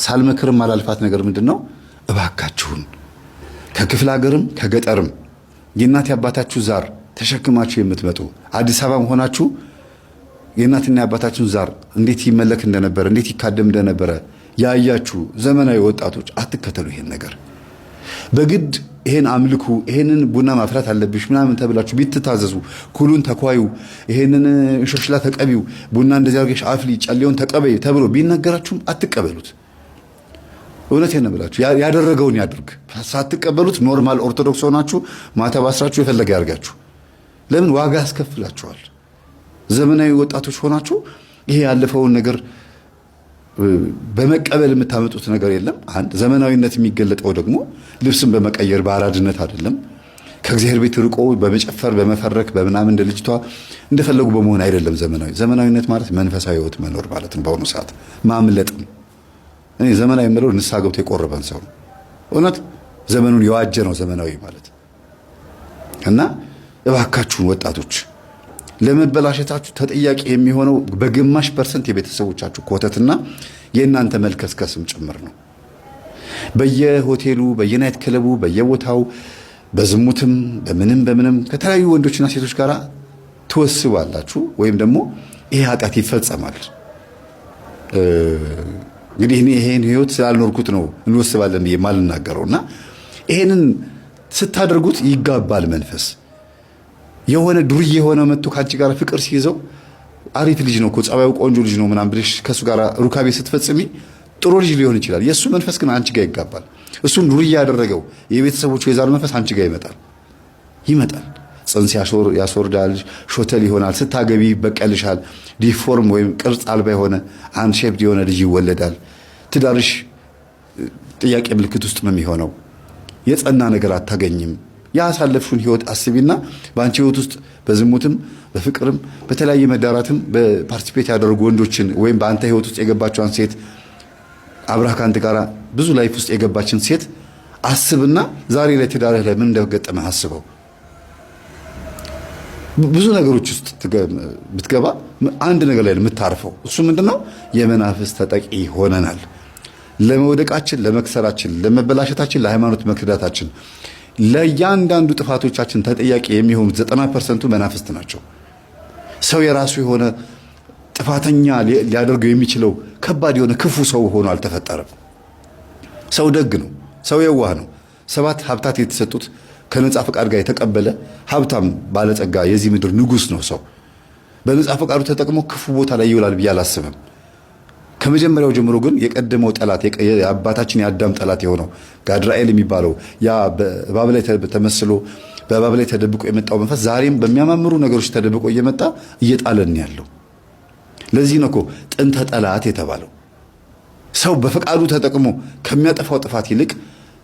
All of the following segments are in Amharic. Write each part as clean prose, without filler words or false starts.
ሳልመክርም አላልፋት ነገር ምንድን ነው? እባካችሁን ከክፍለ ሀገርም ከገጠርም የእናት የአባታችሁ ዛር ተሸክማችሁ የምትመጡ፣ አዲስ አበባም ሆናችሁ የእናትና የአባታችሁን ዛር እንዴት ይመለክ እንደነበረ፣ እንዴት ይካደም እንደነበረ ያያችሁ ዘመናዊ ወጣቶች አትከተሉ ይሄን ነገር። በግድ ይሄን አምልኩ፣ ይሄንን ቡና ማፍላት አለብሽ ምናምን ተብላችሁ ቢትታዘዙ፣ ኩሉን ተኳዩ፣ ይሄንን እንሾሽላ ተቀቢው፣ ቡና እንደዚህ አድርገሽ አፍሊ፣ ጨሌውን ተቀበይ ተብሎ ቢነገራችሁም አትቀበሉት። እውነቴን ነው ብላችሁ ያደረገውን ያድርግ። ሳትቀበሉት normal ኦርቶዶክስ ሆናችሁ ማተብ አስራችሁ የፈለገ ያርጋችሁ። ለምን ዋጋ ያስከፍላችኋል። ዘመናዊ ወጣቶች ሆናችሁ ይሄ ያለፈውን ነገር በመቀበል የምታመጡት ነገር የለም። አንድ ዘመናዊነት የሚገለጠው ደግሞ ልብስን በመቀየር በአራድነት አይደለም። ከእግዚአብሔር ቤት ርቆ በመጨፈር፣ በመፈረክ፣ በምናምን እንደ ልጅቷ እንደፈለጉ በመሆን አይደለም። ዘመናዊነት ማለት መንፈሳዊ ሕይወት መኖር ማለት ነው። በአሁኑ ሰዓት ማምለጥ ነው። እኔ ዘመናዊ የምለው ንስሐ ገብቶ የቆረበን ሰው ነው። እውነት ዘመኑን የዋጀ ነው ዘመናዊ ማለት። እና እባካችሁን ወጣቶች፣ ለመበላሸታችሁ ተጠያቂ የሚሆነው በግማሽ percent የቤተሰቦቻችሁ ኮተትና የእናንተ መልከስከስም ጭምር ነው። በየሆቴሉ፣ በየ night club ኡ፣ በየቦታው በዝሙትም በምንም በምንም ከተለያዩ ወንዶችና ሴቶች ጋር ትወስባላችሁ ወይም ደግሞ ይሄ ኃጢአት ይፈጸማል። እንግዲህ እኔ ይሄን ህይወት ስላልኖርኩት ነው እንወስባለን ብዬ ማልናገረው። እና ይሄንን ስታደርጉት ይጋባል መንፈስ። የሆነ ዱርዬ የሆነ መጥቶ ከአንቺ ጋር ፍቅር ሲይዘው፣ አሪፍ ልጅ ነው እኮ፣ ጸባዩ ቆንጆ ልጅ ነው ምናምን ብለሽ ከእሱ ጋር ሩካቤ ስትፈጽሚ ጥሩ ልጅ ሊሆን ይችላል። የእሱ መንፈስ ግን አንቺ ጋር ይጋባል። እሱን ዱርዬ ያደረገው የቤተሰቦቹ የዛር መንፈስ አንቺ ጋር ይመጣል። ጽንስ ያስወርዳል፣ ሾተል ይሆናል። ስታገቢ ይበቀልሻል። Deform ወይም ቅርጽ አልባ የሆነ unshaped የሆነ ልጅ ይወለዳል። ትዳርሽ ጥያቄ ምልክት ውስጥ ነው የሚሆነው። የጸና ነገር አታገኝም። ያሳለፍሽውን ህይወት አስቢና በአንቺ ህይወት ውስጥ በዝሙትም በፍቅርም በተለያየ መዳራትም በ participate ያደረጉ ወንዶችን ወይም በአንተ ህይወት ውስጥ የገባቸዋን ሴት፣ አብራህ ከአንተ ጋር ብዙ life ውስጥ የገባችን ሴት አስብና ዛሬ ላይ ትዳርህ ላይ ምን እንደገጠመህ አስበው። ብዙ ነገሮች ውስጥ ብትገባ አንድ ነገር ላይ የምታርፈው እሱ ምንድነው? የመናፍስት ተጠቂ ሆነናል። ለመውደቃችን፣ ለመክሰራችን፣ ለመበላሸታችን፣ ለሃይማኖት መክዳታችን፣ ለእያንዳንዱ ጥፋቶቻችን ተጠያቂ የሚሆኑት 90% ኡ መናፍስት ናቸው። ሰው የራሱ የሆነ ጥፋተኛ ሊያደርገው የሚችለው ከባድ የሆነ ክፉ ሰው ሆኖ አልተፈጠረም። ሰው ደግ ነው። ሰው የዋህ ነው። ሰባት ሀብታት የተሰጡት ከነጻ ፈቃድ ጋር የተቀበለ ሀብታም ባለጸጋ የዚህ ምድር ንጉስ ነው። ሰው በነጻ ፈቃዱ ተጠቅሞ ክፉ ቦታ ላይ ይውላል ብዬ አላስብም። ከመጀመሪያው ጀምሮ ግን የቀደመው ጠላት፣ የአባታችን የአዳም ጠላት የሆነው ጋድራኤል የሚባለው፣ ያ በእባብ ላይ ተመስሎ በእባብ ላይ ተደብቆ የመጣው መንፈስ ዛሬም በሚያማምሩ ነገሮች ተደብቆ እየመጣ እየጣለን ያለው። ለዚህ ነው እኮ ጥንተ ጠላት የተባለው። ሰው በፈቃዱ ተጠቅሞ ከሚያጠፋው ጥፋት ይልቅ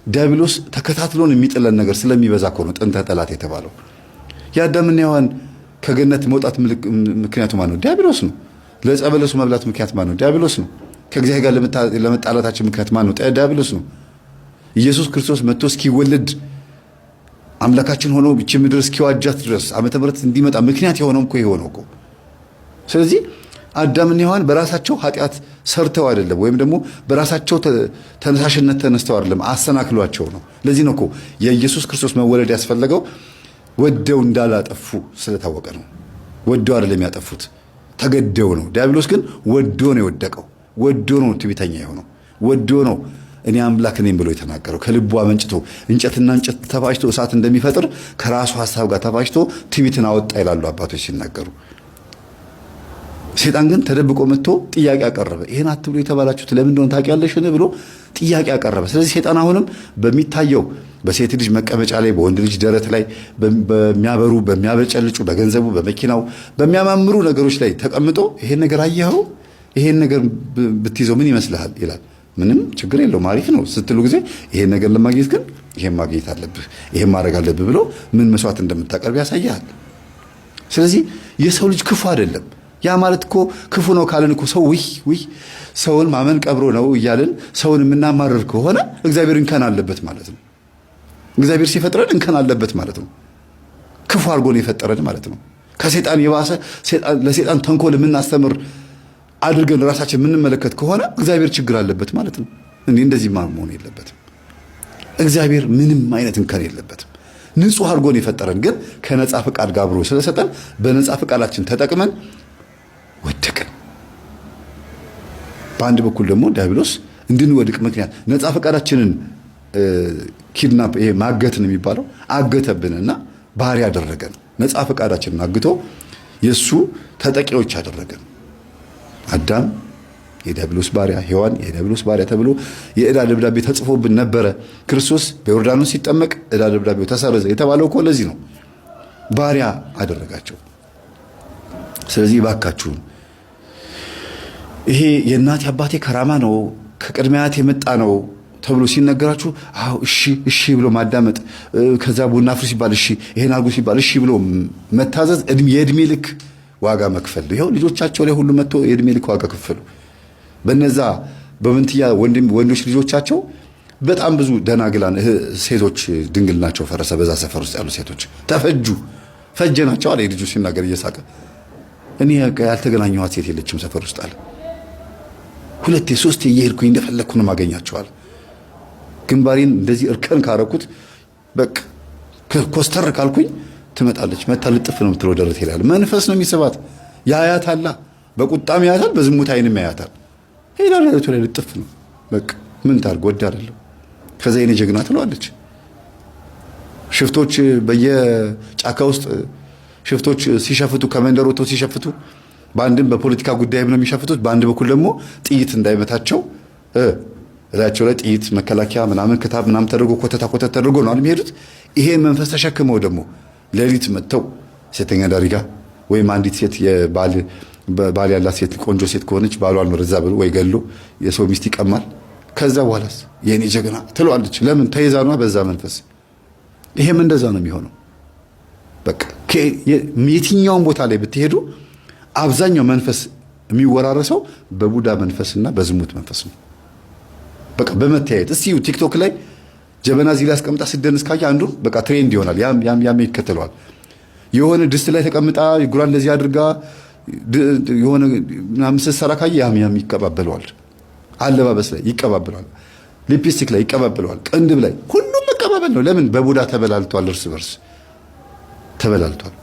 ዲያብሎስ ተከታትሎን የሚጥለን ነገር ስለሚበዛ እኮ ነው ጥንተ ጠላት የተባለው። የአዳምና ሔዋን ከገነት መውጣት ምክንያቱ ማን ነው? ዲያብሎስ ነው። ለዕፀ በለሱ መብላት ምክንያት ማን ነው? ዲያብሎስ ነው። ከእግዚአብሔር ጋር ለመጣላታችን ምክንያት ማን ነው? ዲያብሎስ ነው። ኢየሱስ ክርስቶስ መጥቶ እስኪወለድ፣ አምላካችን ሆኖ ይህች ምድር እስኪዋጃት ድረስ ዓመተ ምሕረት እንዲመጣ ምክንያት የሆነው እኮ የሆነው እኮ። ስለዚህ አዳምና ሔዋን በራሳቸው ኃጢአት ሰርተው አይደለም፣ ወይም ደግሞ በራሳቸው ተነሳሽነት ተነስተው አይደለም፣ አሰናክሏቸው ነው። ለዚህ ነው እኮ የኢየሱስ ክርስቶስ መወለድ ያስፈለገው፣ ወደው እንዳላጠፉ ስለታወቀ ነው። ወደው አይደለም ያጠፉት፣ ተገደው ነው። ዲያብሎስ ግን ወዶ ነው የወደቀው። ወዶ ነው ትዕቢተኛ የሆነው። ወዶ ነው እኔ አምላክ ነኝ ብሎ የተናገረው። ከልቡ አመንጭቶ እንጨትና እንጨት ተፋጭቶ እሳት እንደሚፈጥር ከራሱ ሀሳብ ጋር ተፋጭቶ ትዕቢትን አወጣ ይላሉ አባቶች ሲናገሩ። ሴጣን ግን ተደብቆ መጥቶ ጥያቄ አቀረበ። ይሄን አትብሎ የተባላችሁት ለምን እንደሆነ ታውቂያለሽን ብሎ ጥያቄ አቀረበ። ስለዚህ ሴጣን አሁንም በሚታየው በሴት ልጅ መቀመጫ ላይ፣ በወንድ ልጅ ደረት ላይ፣ በሚያበሩ በሚያበጨልጩ፣ በገንዘቡ፣ በመኪናው፣ በሚያማምሩ ነገሮች ላይ ተቀምጦ ይሄን ነገር አየኸው፣ ይሄን ነገር ብትይዘው ምን ይመስልሃል ይላል። ምንም ችግር የለውም አሪፍ ነው ስትሉ ጊዜ ይሄን ነገር ለማግኘት ግን ይሄን ማግኘት አለብህ፣ ይሄን ማድረግ አለብህ ብሎ ምን መስዋዕት እንደምታቀርብ ያሳያል። ስለዚህ የሰው ልጅ ክፉ አይደለም። ያ ማለት እኮ ክፉ ነው ካልን እኮ ሰው ውይ ውይ ሰውን ማመን ቀብሮ ነው እያልን ሰውን የምናማርር ከሆነ እግዚአብሔር እንከን አለበት ማለት ነው። እግዚአብሔር ሲፈጥረን እንከን አለበት ማለት ነው። ክፉ አድርጎ ነው የፈጠረን ማለት ነው። ከሴጣን የባሰ ለሴጣን ተንኮል የምናስተምር አድርገን ራሳችን የምንመለከት ከሆነ እግዚአብሔር ችግር አለበት ማለት ነው። እንዲህ እንደዚህ መሆን የለበትም። እግዚአብሔር ምንም አይነት እንከን የለበትም። ንጹሕ አድርጎን የፈጠረን ግን ከነፃ ፈቃድ ጋር አብሮ ስለሰጠን በነፃ ፈቃዳችን ተጠቅመን ወደቅን። በአንድ በኩል ደግሞ ዲያብሎስ እንድንወድቅ ምክንያት ነፃ ፈቃዳችንን kidnap፣ ይሄ ማገት ነው የሚባለው፣ አገተብንና ባሪያ አደረገን። ነፃ ፈቃዳችንን አግቶ የእሱ ተጠቂዎች አደረገን። አዳም የዲያብሎስ ባሪያ፣ ሔዋን የዲያብሎስ ባሪያ ተብሎ የዕዳ ደብዳቤ ተጽፎብን ነበረ። ክርስቶስ በዮርዳኖስ ሲጠመቅ ዕዳ ደብዳቤው ተሰረዘ የተባለው እኮ ለዚህ ነው። ባሪያ አደረጋቸው። ስለዚህ እባካችሁን ይሄ የእናቴ አባቴ ከራማ ነው ከቅድመ አያት የመጣ ነው ተብሎ ሲነገራችሁ አዎ እሺ እሺ ብሎ ማዳመጥ፣ ከዛ ቡና አፍሉ ሲባል እሺ፣ ይሄን አድርጉ ሲባል እሺ ብሎ መታዘዝ የእድሜ ልክ ዋጋ መክፈል። ይኸው ልጆቻቸው ላይ ሁሉ መጥቶ የእድሜ ልክ ዋጋ ከፈሉ። በነዛ በምንትያ ወንዶች ልጆቻቸው በጣም ብዙ ደናግላን ሴቶች ድንግልናቸው ፈረሰ። በዛ ሰፈር ውስጥ ያሉ ሴቶች ተፈጁ፣ ፈጀናቸው አለ ልጁ ሲናገር እየሳቀ። እኔ ያልተገናኘኋት ሴት የለችም ሰፈር ውስጥ አለ። ሁለቴ ሶስቴ እየሄድኩኝ እንደፈለግኩ ነው ማገኛቸዋል። ግንባሬን እንደዚህ እርከን ካረኩት በቃ ኮስተር ካልኩኝ ትመጣለች። መታ ልጥፍ ነው የምትለው ደረት ይላል። መንፈስ ነው የሚስባት። ያያታላ፣ በቁጣም ያያታል፣ በዝሙት አይንም ያያታል። ሄዳ ደረቱ ላይ ልጥፍ ነው በቃ ምን ታርግ፣ ወድ አይደለም። ከዛ የኔ ጀግና ትለዋለች። ሽፍቶች በየጫካ ውስጥ ሽፍቶች ሲሸፍቱ ከመንደር ወጥተው ሲሸፍቱ በአንድም በፖለቲካ ጉዳይም ነው የሚሸፍቱት፣ በአንድ በኩል ደግሞ ጥይት እንዳይመታቸው እላቸው ላይ ጥይት መከላከያ ምናምን ክታብ ምናምን ተደርጎ ኮተታ ኮተት ተደርጎ ነው የሚሄዱት። ይሄ መንፈስ ተሸክመው ደግሞ ሌሊት መጥተው ሴተኛ አዳሪ ጋር ወይም አንዲት ሴት ባል ያላት ሴት ቆንጆ ሴት ከሆነች ባሏን መርዛ ብሎ ወይ ገሎ የሰው ሚስት ይቀማል። ከዛ በኋላስ የኔ ጀግና ትለዋለች። ለምን ተይዛኗ በዛ መንፈስ። ይሄም እንደዛ ነው የሚሆነው። በቃ የትኛውን ቦታ ላይ ብትሄዱ አብዛኛው መንፈስ የሚወራረሰው በቡዳ መንፈስና በዝሙት መንፈስ ነው። በቃ በመተያየት እስቲ ቲክቶክ ላይ ጀበና እዚህ ላይ አስቀምጣ ስትደንስ ካየ አንዱ በቃ trend ይሆናል። ያም ያም ያም ይከተለዋል። የሆነ ድስት ላይ ተቀምጣ እግሯን እንደዚህ አድርጋ የሆነ ምናምን ስትሰራ ካየ ያም ያም ይቀባበለዋል። አለባበስ ላይ ይቀባበለዋል። ሊፕስቲክ ላይ ይቀባበለዋል። ቅንድብ ላይ ሁሉም መቀባበል ነው። ለምን በቡዳ ተበላልቷል፣ እርስ በርስ ተበላልቷል።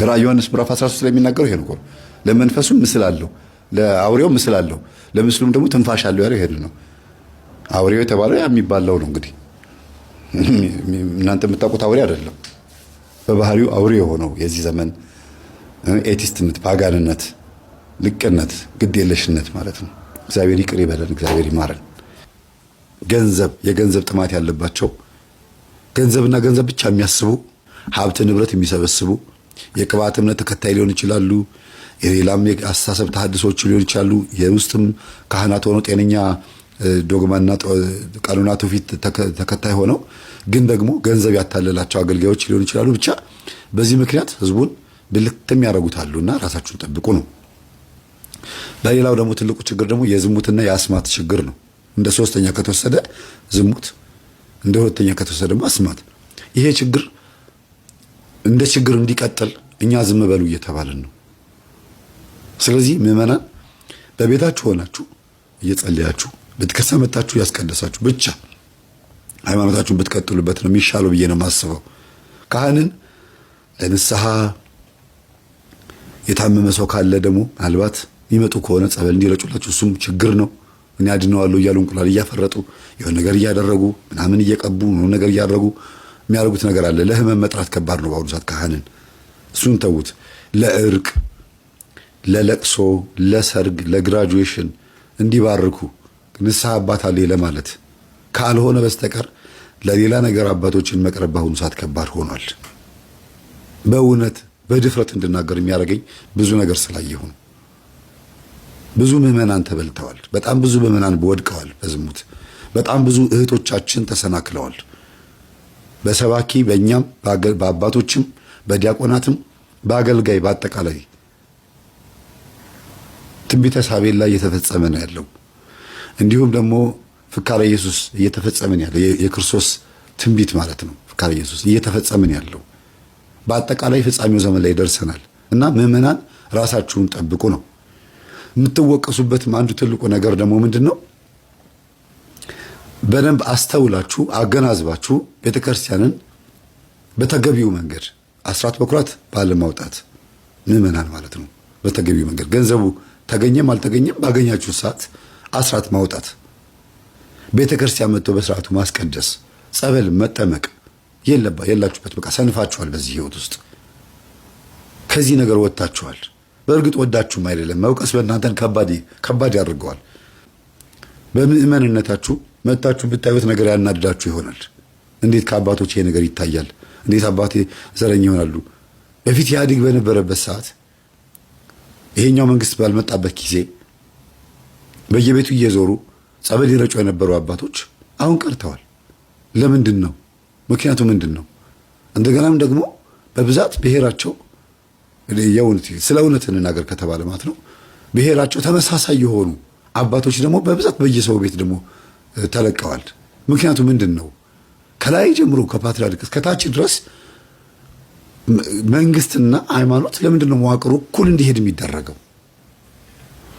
ራዕየ ዮሐንስ ምዕራፍ 13 ላይ የሚናገረው ይሄ ነው። ለመንፈሱም ምስል አለው፣ ለአውሬው ምስል አለው፣ ለምስሉም ደግሞ ትንፋሽ አለው ያለው ይሄን ነው። አውሬው የተባለው ያ የሚባለው ነው። እንግዲህ እናንተ የምታውቁት አውሬ አይደለም። በባህሪው አውሬ የሆነው የዚህ ዘመን atheist ነት፣ pagan ነት፣ ልቅነት፣ ግዴለሽነት ማለት ነው። እግዚአብሔር ይቅር ይበለን፣ እግዚአብሔር ይማረን። ገንዘብ የገንዘብ ጥማት ያለባቸው ገንዘብና ገንዘብ ብቻ የሚያስቡ ሀብት ንብረት የሚሰበስቡ የቅባት እምነት ተከታይ ሊሆን ይችላሉ። የሌላም የአስተሳሰብ ተሐድሶች ሊሆን ይችላሉ። የውስጥም ካህናት ሆነው ጤነኛ ዶግማና ቀኖና ትውፊት ተከታይ ሆነው ግን ደግሞ ገንዘብ ያታለላቸው አገልጋዮች ሊሆኑ ይችላሉ። ብቻ በዚህ ምክንያት ህዝቡን ብልትም ያደርጉታሉና ራሳችሁን ጠብቁ ነው። በሌላው ደግሞ ትልቁ ችግር ደግሞ የዝሙትና የአስማት ችግር ነው። እንደ ሶስተኛ ከተወሰደ ዝሙት፣ እንደ ሁለተኛ ከተወሰደ ደግሞ አስማት። ይሄ ችግር እንደ ችግር እንዲቀጥል እኛ ዝም በሉ እየተባልን ነው። ስለዚህ ምዕመናን በቤታችሁ ሆናችሁ እየጸለያችሁ ቤተክርስቲያን መታችሁ ያስቀደሳችሁ ብቻ ሃይማኖታችሁን ብትቀጥሉበት ነው የሚሻለው ብዬ ነው የማስበው። ካህንን ለንስሐ የታመመ ሰው ካለ ደግሞ ምናልባት የሚመጡ ከሆነ ጸበል እንዲረጩላችሁ እሱም ችግር ነው። እኔ አድነዋለሁ እያሉ እንቁላል እያፈረጡ የሆነ ነገር እያደረጉ ምናምን እየቀቡ የሆነ ነገር እያደረጉ የሚያደርጉት ነገር አለ። ለህመም መጥራት ከባድ ነው በአሁኑ ሰዓት ካህንን። እሱን ተዉት። ለእርቅ፣ ለለቅሶ፣ ለሰርግ፣ ለ graduation እንዲባርኩ ንስሐ አባት አለ ለማለት ካልሆነ በስተቀር ለሌላ ነገር አባቶችን መቅረብ በአሁኑ ሰዓት ከባድ ሆኗል። በእውነት በድፍረት እንድናገር የሚያደርገኝ ብዙ ነገር ስላየሁ ነው። ብዙ ምዕመናን ተበልተዋል። በጣም ብዙ ምዕመናን ወድቀዋል በዝሙት። በጣም ብዙ እህቶቻችን ተሰናክለዋል። በሰባኪ በእኛም በአባቶችም በዲያቆናትም በአገልጋይ በአጠቃላይ ትንቢተ ሳቤል ላይ እየተፈጸመ ነው ያለው። እንዲሁም ደግሞ ፍካረ ኢየሱስ እየተፈጸመ ነው ያለው። የክርስቶስ ትንቢት ማለት ነው። ፍካረ ኢየሱስ እየተፈጸመ ነው ያለው። በአጠቃላይ ፍጻሜው ዘመን ላይ ደርሰናል እና ምዕመናን ራሳችሁን ጠብቁ ነው። የምትወቀሱበትም አንዱ ትልቁ ነገር ደግሞ ምንድን ነው? በደንብ አስተውላችሁ አገናዝባችሁ ቤተክርስቲያንን በተገቢው መንገድ አስራት በኩራት ባለማውጣት ምዕመናን ማለት ነው። በተገቢው መንገድ ገንዘቡ ተገኘም አልተገኘም ባገኛችሁ ሰዓት አስራት ማውጣት፣ ቤተክርስቲያን መጥቶ በስርዓቱ ማስቀደስ፣ ጸበል መጠመቅ የላችሁበት። በቃ ሰንፋችኋል። በዚህ ህይወት ውስጥ ከዚህ ነገር ወጥታችኋል። በእርግጥ ወዳችሁም አይደለም። መውቀስ በእናንተን ከባድ ያደርገዋል። በምዕመንነታችሁ መጥታችሁ ብታዩት ነገር ያናድዳችሁ ይሆናል። እንዴት ከአባቶች ይሄ ነገር ይታያል? እንዴት አባቴ ዘረኛ ይሆናሉ? በፊት ኢህአዴግ በነበረበት ሰዓት ይሄኛው መንግስት ባልመጣበት ጊዜ በየቤቱ እየዞሩ ጸበል ይረጩ የነበሩ አባቶች አሁን ቀርተዋል። ለምንድን ነው? ምክንያቱ ምንድን ነው? እንደገናም ደግሞ በብዛት ብሔራቸው ስለ እውነት እንናገር ከተባለ ማለት ነው ብሔራቸው ተመሳሳይ የሆኑ አባቶች ደግሞ በብዛት በየሰው ቤት ደግሞ ተለቀዋል። ምክንያቱ ምንድን ነው? ከላይ ጀምሮ ከፓትርያርክ እስከታች ድረስ መንግስትና ሃይማኖት ለምንድን ነው መዋቅሩ እኩል እንዲሄድ የሚደረገው?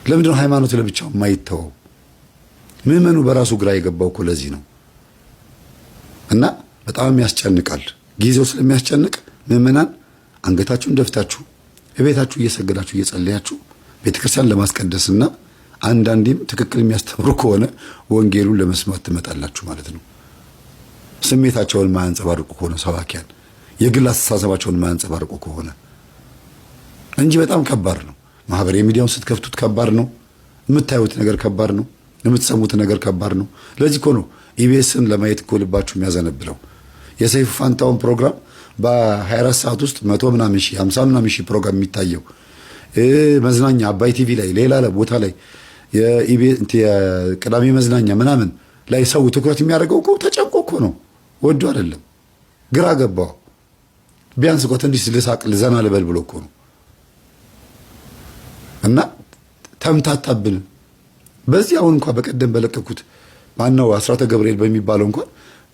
ለምንድን ነው ሃይማኖት ለብቻው የማይተወው? ምዕመኑ በራሱ ግራ የገባው እኮ ለዚህ ነው። እና በጣም ያስጨንቃል። ጊዜው ስለሚያስጨንቅ ምዕመናን አንገታችሁን ደፍታችሁ እቤታችሁ እየሰገዳችሁ እየጸለያችሁ ቤተክርስቲያን ለማስቀደስና አንዳንዴም ትክክል የሚያስተምሩ ከሆነ ወንጌሉን ለመስማት ትመጣላችሁ ማለት ነው። ስሜታቸውን ማያንጸባርቁ ከሆነ ሰባኪያን የግል አስተሳሰባቸውን ማያንጸባርቁ ከሆነ እንጂ በጣም ከባድ ነው። ማህበራዊ ሚዲያውን ስትከፍቱት ከባድ ነው። የምታዩት ነገር ከባድ ነው። የምትሰሙት ነገር ከባድ ነው። ለዚህ እኮ ነው ኢቢኤስን ለማየት እኮ ልባችሁ የሚያዘነብለው። የሰይፉ ፋንታውን ፕሮግራም በ24 ሰዓት ውስጥ 100 ምናምን ሺህ 50 ምናምን ሺህ ፕሮግራም የሚታየው መዝናኛ አባይ ቲቪ ላይ ሌላ ቦታ ላይ የቅዳሜ መዝናኛ ምናምን ላይ ሰው ትኩረት የሚያደርገው እኮ ተጨንቆ እኮ ነው፣ ወዶ አይደለም። ግራ ገባው። ቢያንስ እኮ ትንሽ ልሳቅ ዘና ልበል ብሎ እኮ ነው። እና ተምታታብን። በዚህ አሁን እንኳ በቀደም በለቀኩት ማነው አስራተ ገብርኤል በሚባለው እንኳን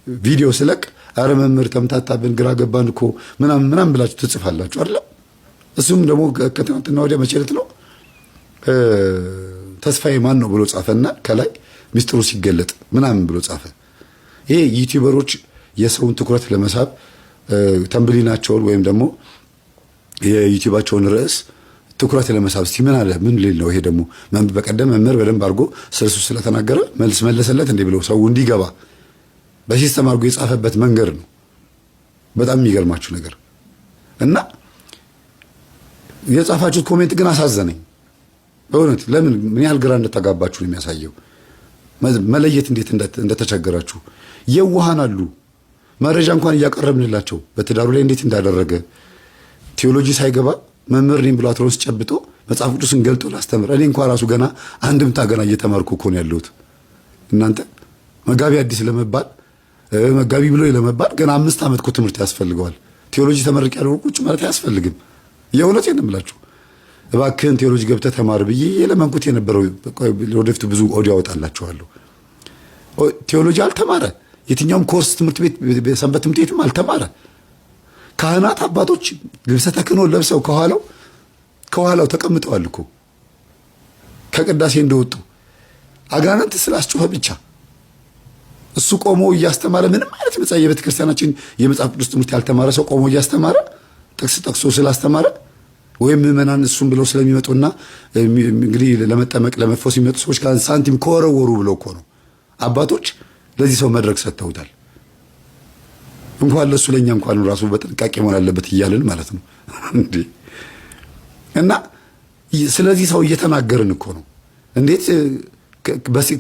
ቪዲዮ ስለቅ አረ መምህር ተምታታብን፣ ግራ ገባን እኮ ምናምን ምናምን ብላችሁ ትጽፋላችሁ አይደለም። እሱም ደግሞ ከትናንትና ወዲያ መቼ ዕለት ነው ተስፋዬ ማን ነው ብሎ ጻፈና ከላይ ሚስጥሩ ሲገለጥ ምናምን ብሎ ጻፈ። ይሄ ዩቲዩበሮች የሰውን ትኩረት ለመሳብ thumbnail ኣቸውን ወይም ደግሞ የዩቲዩባቸውን ርዕስ ትኩረት ለመሳብ እስቲ ምን አለ ምን ሊል ነው ይሄ ደግሞ በቀደም መምህር በደንብ አድርጎ ስለሱ ስለተናገረ መልስ መለሰለት እንዴ ብሎ ሰው እንዲገባ በ system አድርጎ የጻፈበት መንገድ ነው። በጣም የሚገርማችሁ ነገር እና የጻፋችሁት comment ግን አሳዘነኝ በእውነት ለምን ምን ያህል ግራ እንደተጋባችሁ ነው የሚያሳየው። መለየት እንዴት እንደተቸገራችሁ የዋሃን አሉ። መረጃ እንኳን እያቀረብንላቸው በትዳሩ ላይ እንዴት እንዳደረገ ቴዎሎጂ ሳይገባ መምህር ነኝ ብሎ አትሮንስ ጨብጦ መጽሐፍ ቅዱስን ገልጦ ላስተምር። እኔ እንኳን ራሱ ገና አንድምታ ገና እየተማርኩ እኮ ነው ያለሁት። እናንተ መጋቢ አዲስ ለመባል መጋቢ ብሎ ለመባል ገና 5 ዓመት እኮ ትምህርት ያስፈልገዋል። ቴዎሎጂ ተመርቅ ያለው ቁጭ ማለት አያስፈልግም። የእውነቴን ነው የምላችሁ። እባክህን ቴዎሎጂ ገብተህ ተማር ብዬ የለመንኩት የነበረው ወደፊቱ ብዙ ኦዲዮ አወጣላችኋለሁ። ቴዎሎጂ አልተማረ፣ የትኛውም ኮርስ ትምህርት ቤት ሰንበት ትምህርት ቤትም አልተማረ። ካህናት አባቶች ልብሰ ተክህኖ ለብሰው ከኋላው ከኋላው ተቀምጠዋል እኮ ከቅዳሴ እንደወጡ አጋንንት ስላስጮኸ ብቻ እሱ ቆሞ እያስተማረ ምንም አይነት መጽሐፍ የቤተ ክርስቲያናችን የመጽሐፍ ቅዱስ ትምህርት ያልተማረ ሰው ቆሞ እያስተማረ ጥቅስ ጠቅሶ ስላስተማረ ወይም ምዕመናን እሱን ብለው ስለሚመጡና እንግዲህ ለመጠመቅ ለመፈወስ የሚመጡ ሰዎች ሳንቲም ከወረወሩ ብለው እኮ ነው አባቶች ለዚህ ሰው መድረክ ሰጥተውታል። እንኳን ለሱ ለእኛ እንኳን ራሱ በጥንቃቄ መሆን አለበት እያልን ማለት ነው እንዴ። እና ስለዚህ ሰው እየተናገርን እኮ ነው። እንዴት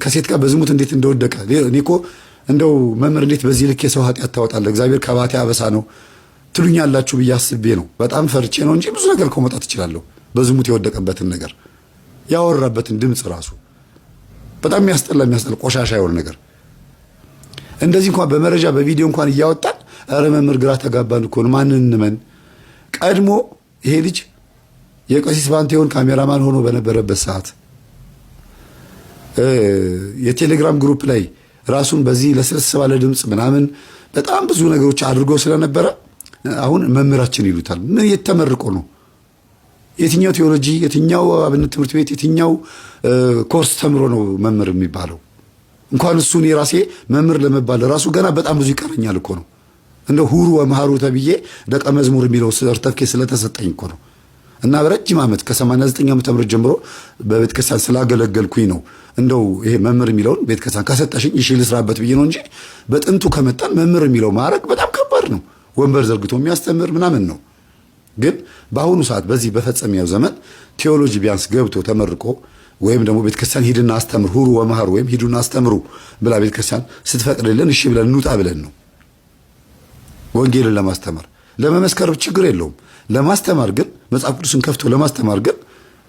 ከሴት ጋር በዝሙት እንዴት እንደወደቀ እኔ እኮ እንደው መምህር እንዴት በዚህ ልክ የሰው ኃጢአት ታወጣለህ? እግዚአብሔር ከባቴ አበሳ ነው ትሉኛላችሁ ብዬ አስቤ ነው። በጣም ፈርቼ ነው እንጂ ብዙ ነገር እኮ መውጣት እችላለሁ። በዝሙት የወደቀበትን ነገር ያወራበትን ድምፅ ራሱ በጣም የሚያስጠላ የሚያስጠላ ቆሻሻ የሆነ ነገር እንደዚህ እንኳን በመረጃ በቪዲዮ እንኳን እያወጣን ኧረ መምህር ግራ ተጋባን እኮ ነው። ማንን እንመን? ቀድሞ ይሄ ልጅ የቀሲስ ባንቴውን ካሜራማን ሆኖ በነበረበት ሰዓት የቴሌግራም group ላይ ራሱን በዚህ ለስለስ ባለ ድምፅ ምናምን በጣም ብዙ ነገሮች አድርጎ ስለነበረ አሁን መምህራችን ይሉታል። ምን የተመርቆ ነው? የትኛው ቴዎሎጂ፣ የትኛው አብነት ትምህርት ቤት፣ የትኛው ኮርስ ተምሮ ነው መምህር የሚባለው? እንኳን እሱ እኔ ራሴ መምህር ለመባል ራሱ ገና በጣም ብዙ ይቀረኛል እኮ ነው። እንደ ሁሩ ወመሃሩ ተብዬ ደቀ መዝሙር የሚለው ሰርተፍኬት ስለተሰጠኝ እኮ ነው። እና በረጅም ዓመት ከ89 ዓመተ ምህረት ጀምሮ በቤተክርስቲያን ስላገለገልኩኝ ነው። እንደው ይሄ መምህር የሚለውን ቤተክርስቲያን ከሰጠሽኝ እሺ ልስራበት ብዬ ነው እንጂ በጥንቱ ከመጣን መምህር የሚለው ማዕረግ በጣም ከባድ ነው። ወንበር ዘርግቶ የሚያስተምር ምናምን ነው። ግን በአሁኑ ሰዓት በዚህ በፈጸሚያው ዘመን ቴዎሎጂ ቢያንስ ገብቶ ተመርቆ ወይም ደግሞ ቤተክርስቲያን ሂድና አስተምር ሁሩ ወመሃሩ ወይም ሂዱና አስተምሩ ብላ ቤተክርስቲያን ስትፈቅድልን እሺ ብለን እንውጣ ብለን ነው። ወንጌልን ለማስተማር ለመመስከር ችግር የለውም። ለማስተማር ግን መጽሐፍ ቅዱስን ከፍቶ ለማስተማር ግን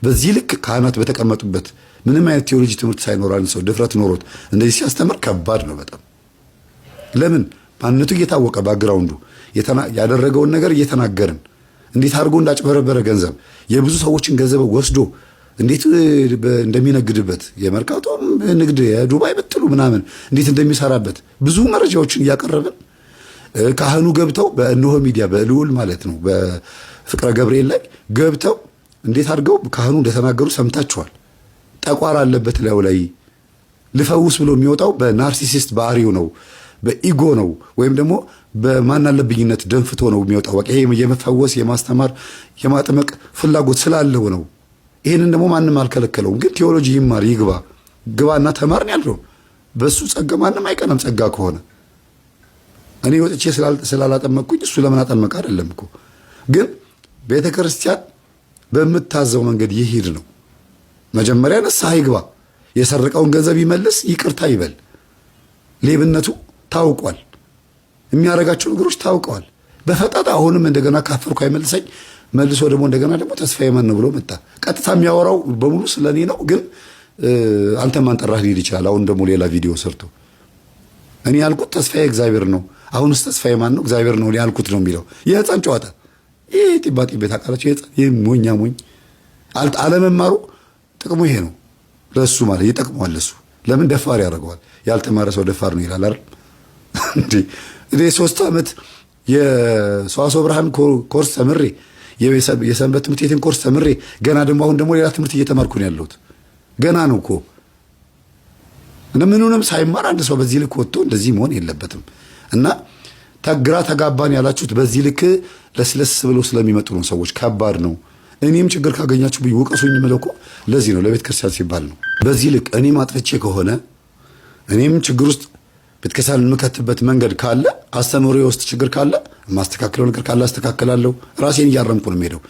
በዚህ ልክ ካህናት በተቀመጡበት ምንም አይነት ቴዎሎጂ ትምህርት ሳይኖር አንድ ሰው ድፍረት ኖሮት እንደዚህ ሲያስተምር ከባድ ነው በጣም። ለምን ማንነቱ እየታወቀ background ኡ ያደረገውን ነገር እየተናገርን እንዴት አድርጎ እንዳጭበረበረ ገንዘብ የብዙ ሰዎችን ገንዘብ ወስዶ እንዴት እንደሚነግድበት የመርካቶም ንግድ የዱባይ ብትሉ ምናምን እንዴት እንደሚሰራበት ብዙ መረጃዎችን እያቀረብን ካህኑ ገብተው በእነሆ ሚዲያ በልዑል ማለት ነው በፍቅረ ገብርኤል ላይ ገብተው እንዴት አድርገው ካህኑ እንደተናገሩ ሰምታችኋል። ጠቋር አለበት ላዩ ላይ ልፈውስ ብሎ የሚወጣው በ narcissist ባህሪው ነው፣ በ ego ነው፣ ወይም ደግሞ በማናለብኝነት ደንፍቶ ነው የሚወጣው። በቃ ይሄ የመፈወስ የማስተማር የማጥመቅ ፍላጎት ስላለው ነው። ይህንን ደግሞ ማንም አልከለከለውም። ግን ቴዎሎጂ ይማር ይግባ፣ ግባና ተማርን ያለው በሱ ጸጋ ማንም አይቀናም። ጸጋ ከሆነ እኔ ወጥቼ ስላላጠመቅኩኝ እሱ ለምን አጠመቀ አይደለም እኮ። ግን ቤተ ክርስቲያን በምታዘው መንገድ ይሂድ ነው። መጀመሪያ ንስሐ ይግባ፣ የሰረቀውን ገንዘብ ይመልስ፣ ይቅርታ ይበል። ሌብነቱ ታውቋል፣ የሚያደርጋቸው ነገሮች ታውቀዋል። በፈጣጣ አሁንም እንደገና ካፈርኩ አይመልሰኝ መልሶ ደግሞ እንደገና ደግሞ ተስፋዬ ማን ነው ብሎ መጣ። ቀጥታ የሚያወራው በሙሉ ስለ እኔ ነው። ግን አንተ ማን ጠራህ ሊል ይችላል። አሁን ደግሞ ሌላ ቪዲዮ ሰርቶ እኔ ያልኩት ተስፋዬ እግዚአብሔር ነው። አሁንስ ተስፋዬ ማን ነው? እግዚአብሔር ነው ያልኩት ነው የሚለው የህፃን ጨዋታ። ይህ ጢባ ጢቤ ታውቃላችሁ? የህፃን ይህ ሞኛ ሞኝ አለመማሩ ጥቅሙ ይሄ ነው ለሱ ማለት ይጠቅመዋል። ለሱ ለምን ደፋር ያደርገዋል? ያልተማረ ሰው ደፋር ነው ይላል አይደል? እንዴ እኔ 3 ዓመት የሰዋስወ ብርሃን ኮርስ ተምሬ የሰንበት ትምህርት ቤትን ኮርስ ተምሬ ገና ደግሞ አሁን ደግሞ ሌላ ትምህርት እየተማርኩ ነው ያለሁት። ገና ነው እኮ ምኑንም ሳይማር አንድ ሰው በዚህ ልክ ወጥቶ እንደዚህ መሆን የለበትም። እና ግራ ተጋባን ያላችሁት በዚህ ልክ ለስለስ ብለው ስለሚመጡ ነው ሰዎች። ከባድ ነው። እኔም ችግር ካገኛችሁ ብኝ ውቀሱኝ የምለው እኮ ለዚህ ነው፣ ለቤተ ክርስቲያን ሲባል ነው። በዚህ ልክ እኔም አጥፍቼ ከሆነ እኔም ችግር ውስጥ ቤተክርስቲያን የምከትበት መንገድ ካለ አስተምህሮ ውስጥ ችግር ካለ የማስተካክለው ነገር ካለ አስተካክላለሁ። ራሴን እያረምኩ ነው የምሄደው።